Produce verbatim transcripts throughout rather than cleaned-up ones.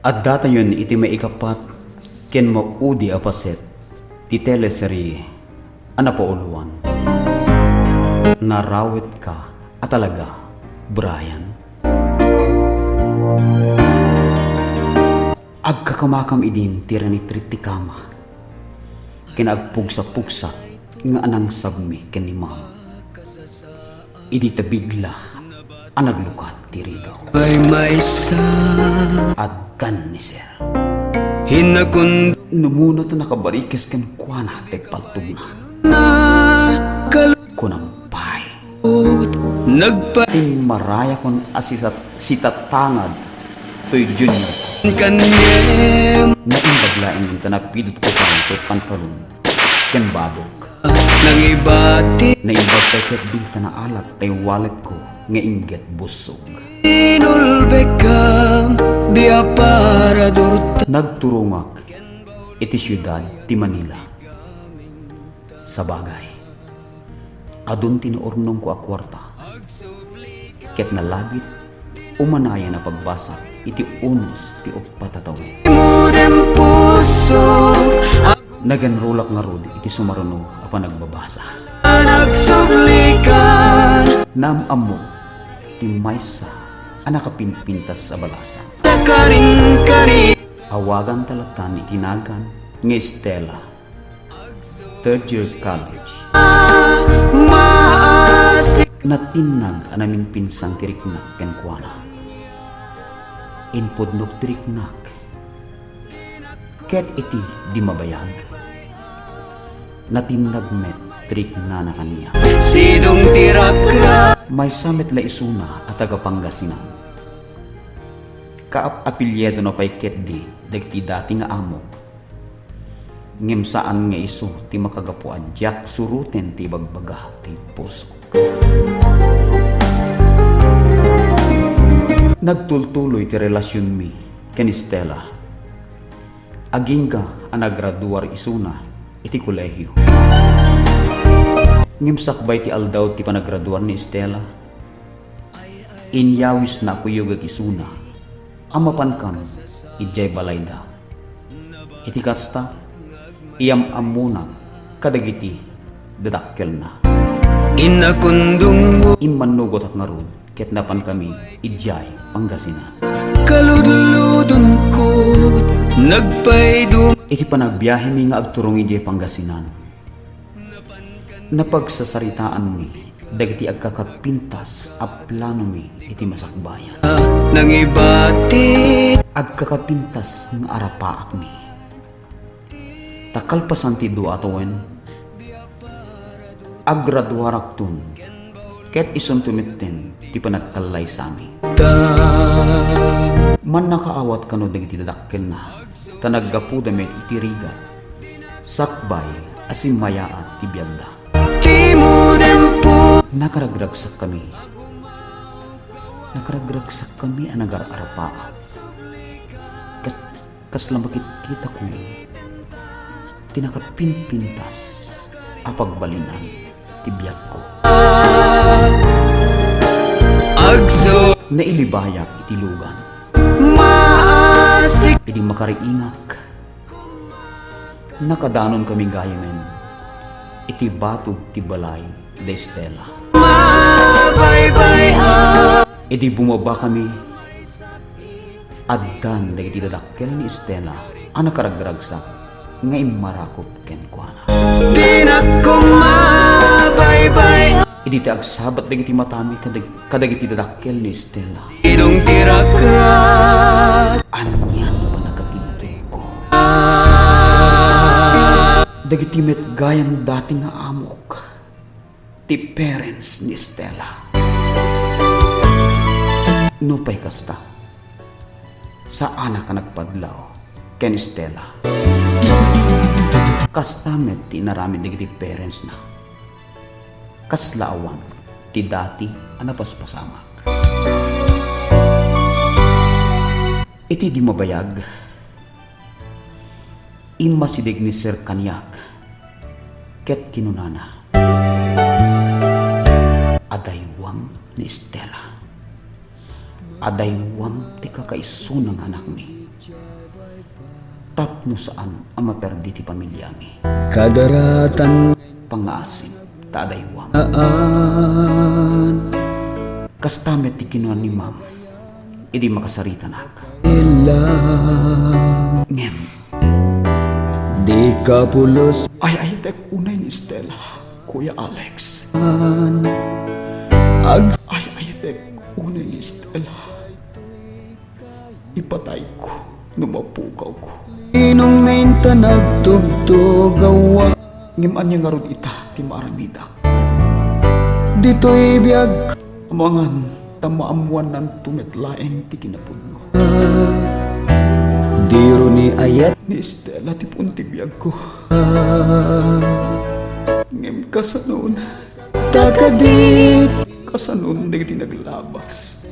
Addatayon iti maikapat ken maudi a paset ti teleserye a napauluan, Narawitka a Talaga, Brian. Agkakamakam idin ti ranitrit ti kama, ken agpugsapugsak nga anangsabmi ken ni Ma'am. Idi ta bigla a naglukat ti ridaw. May maysa. Addan ni Sir. Hinakon. Numuna ta nakabarikes kenkuana ti paltogna. Na kal- Kunam pay. Nagpa- Timmarayakon a sisat-, sitatangad toy Junior. Kanyem. Naimbag laeng ta napidutko pay ti pantalon ken badok. Nangibati. Naimbag pay ketdi ta naalak tay walletko nga inggit bussog. Inulbekam, di a paradurta. Nagturongak iti siudad ti Manila. Sabagay, adun ti naurnongko a kuarta, ket nalabit umanayan a pagbasa iti unos ti uppat a tawen. Imudem puso. Nagenrolak ngarud iti sumaruno a panagbabasa. Nagsublikan. Naam-ammo ti maysa a nakapimpintas a balasa. Karin-karin. Awaganta latta iti nagan nga Estela. Third year college. Maasi. Natinnag a naminpinsan ti riknak kenkuana. Impudnok ti riknak. Ket iti di mabayag, natinnag met ti riknana kaniak. Sidong ti rakrak. Maysa met la isuna a taga Pangasinan. Kaap-apelyido na pay ketdi dagiti dati nga amok. Ngem saan nga isu ti makagapu a diak suroten ti ibagbaga ti pusok. Nagtultuloy ti relasionmi ken Estela. Agingga a nagraduar isuna iti kolehio. Ngem sakbay ti aldaw ti panagraduar ni Estela, inyawisna a kuyogek isuna a mapankam idiay balayda. Iti kasta, iyam-ammonak kadagiti dadakkelna. Innakundunggo. Immannugotak ngarud ket napankami idiay Pangasinan. Kaludludonko, nagpaydum. Iti panagbiahemi nga agturong idiay Pangasinan, napagsasaritaanmi dagiti agkakapintas a planomi iti masakbayan. Nangibati. Agkakapintas nga arapaakmi. Ta kalpasan ti dua a tawen, agraduarakton, ket isunto metten ti panagkallaysami. Mannakaawat kano dagiti dadakkelna, ta naggapuda met iti rigat, sakbay a simmayaat ti biagda. Timudempo. Nakaragragsakkami. Nakaragragsakkami a nagar-arpaak. Kas-, kasla makitkitak ti nakapimpintas a pagbalinan ti biagko. Agso. Nailibayak iti lugan. Maasik. Idi makariingak, nakadanonkami gayamen iti batog ti balay da Estela. Mabaybay-a. Idi bumabakami, addan dagiti dadakkel ni Estela a nakaragragsak nga immarakop kenkuana. Dinak koma baybay. Idi ti agsabat dagiti matami kadag-, kadagiti dadakkel ni Estela. Idong ti rakrak. Anian a pannakakidtudko. Dagiti met gayam dati nga amok ti parents ni Estela. Nupay kasta, saanak a nagpadlaw ken Estela. Kasta met ti inaramid dagiti parentsna. Kasla awan ti dati a napaspasamak. Iti di mabayag, immasideg ni Sir kaniak ket kinunana, "Adaywam ni Estela. Adaywam ti kakaisuna nga anakmi. tapno saan a maperdi ti pamiliami. Kadaratan pangngaasim ta adaywam. Aan. Kasta met ti kinuna ni Ma'am idi makasaritanak. Ilang. Ngem, di ka pulos. Ay-ayatek unay ni Stella, Kuya Alex. Ag- Ay-ayatek unay ni Stella. Ipatayko no mapukawko. Inong nainta nagtugtugawa. Ngem ania ngarud ita ti maaramidak? Ditoy biag. Amangan ta maammuannanto met laeng ti kinapudno. Diro ni ayat. Ni Stella ti puon ti biagko. Ngem kasanon? Ta kadit. Kasanon dagiti naglabas?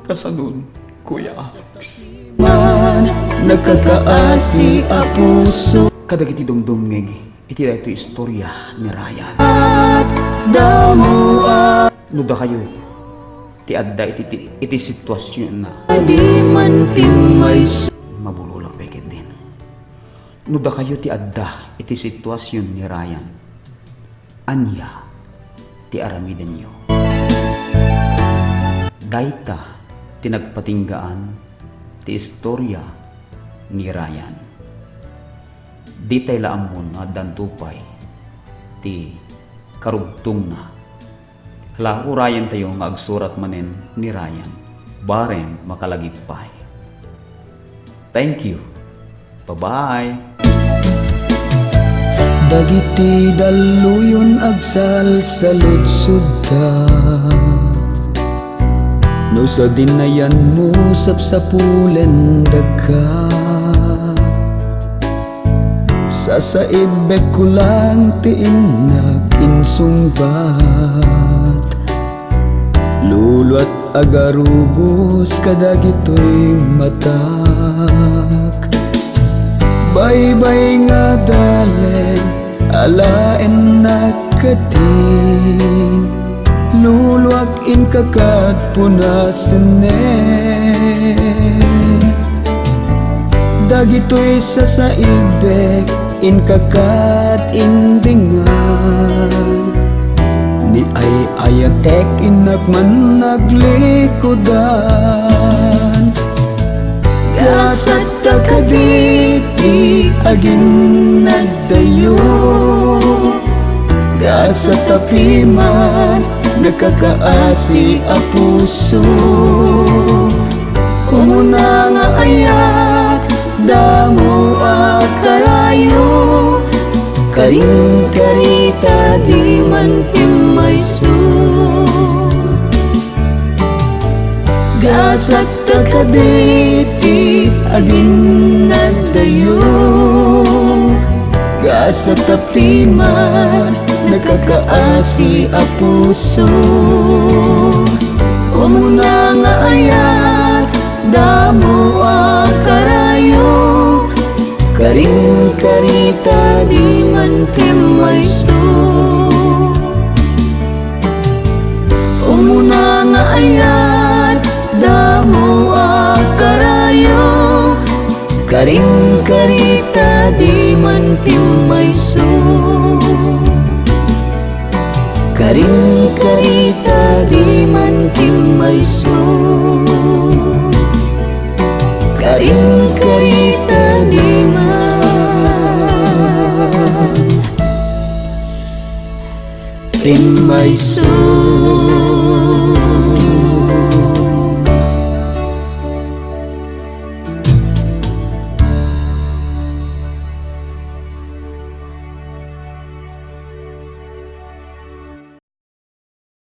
Kasanon, Kuya Alex? Man, nagkakaasi a puso. Kadagiti dumdumngeg iti daytoy istorya ni Ryan. At damo a. No dakayo ti adda iti, iti, iti situasionna. Di man timmayso. Mabulolak pay ketdin. No dakayo ti adda iti situasiyon ni Ryan, ania ti aramidenyo? Dayta ti nagpatinggaan ti istorya ni Ryan. Ditay la ammon nga addanto pay ti karugtongna. Hala, urayentayo nga agsurat manen ni Ryan, bareng makalagip pay. Thank you. Bye-bye. Dagiti dalluyon agsalsaludsodka. No sadinayanmo, sapsapulendaka. Sasaibbekko lang ti innak insungbat. Luluat agarubos kadagitoy matak. Baybay nga dalem, alaennak katin. Luluak inka kad punasennen. Dagitoy sasaibbek inka kad indingan. Ni ay-ayatek innak mannaglikudan. Gasat ta kaditi aginnaddayo. Gasat ta piman nakakaasi a puso. Umuna nga ayat, damo a karayo. Karin-karita di man timmayso. Gasat ta kaditi aginnaddayo. Gasat ta piman nakakaasi a puso. Umuna nga ayat, damo a karayo. Karin-karita di man timmayso. Umuna nga ayat, damo a karayo. Karin-karita di man timmayso. Karin-karita di man timmayso. Karin-karita di man timmayso.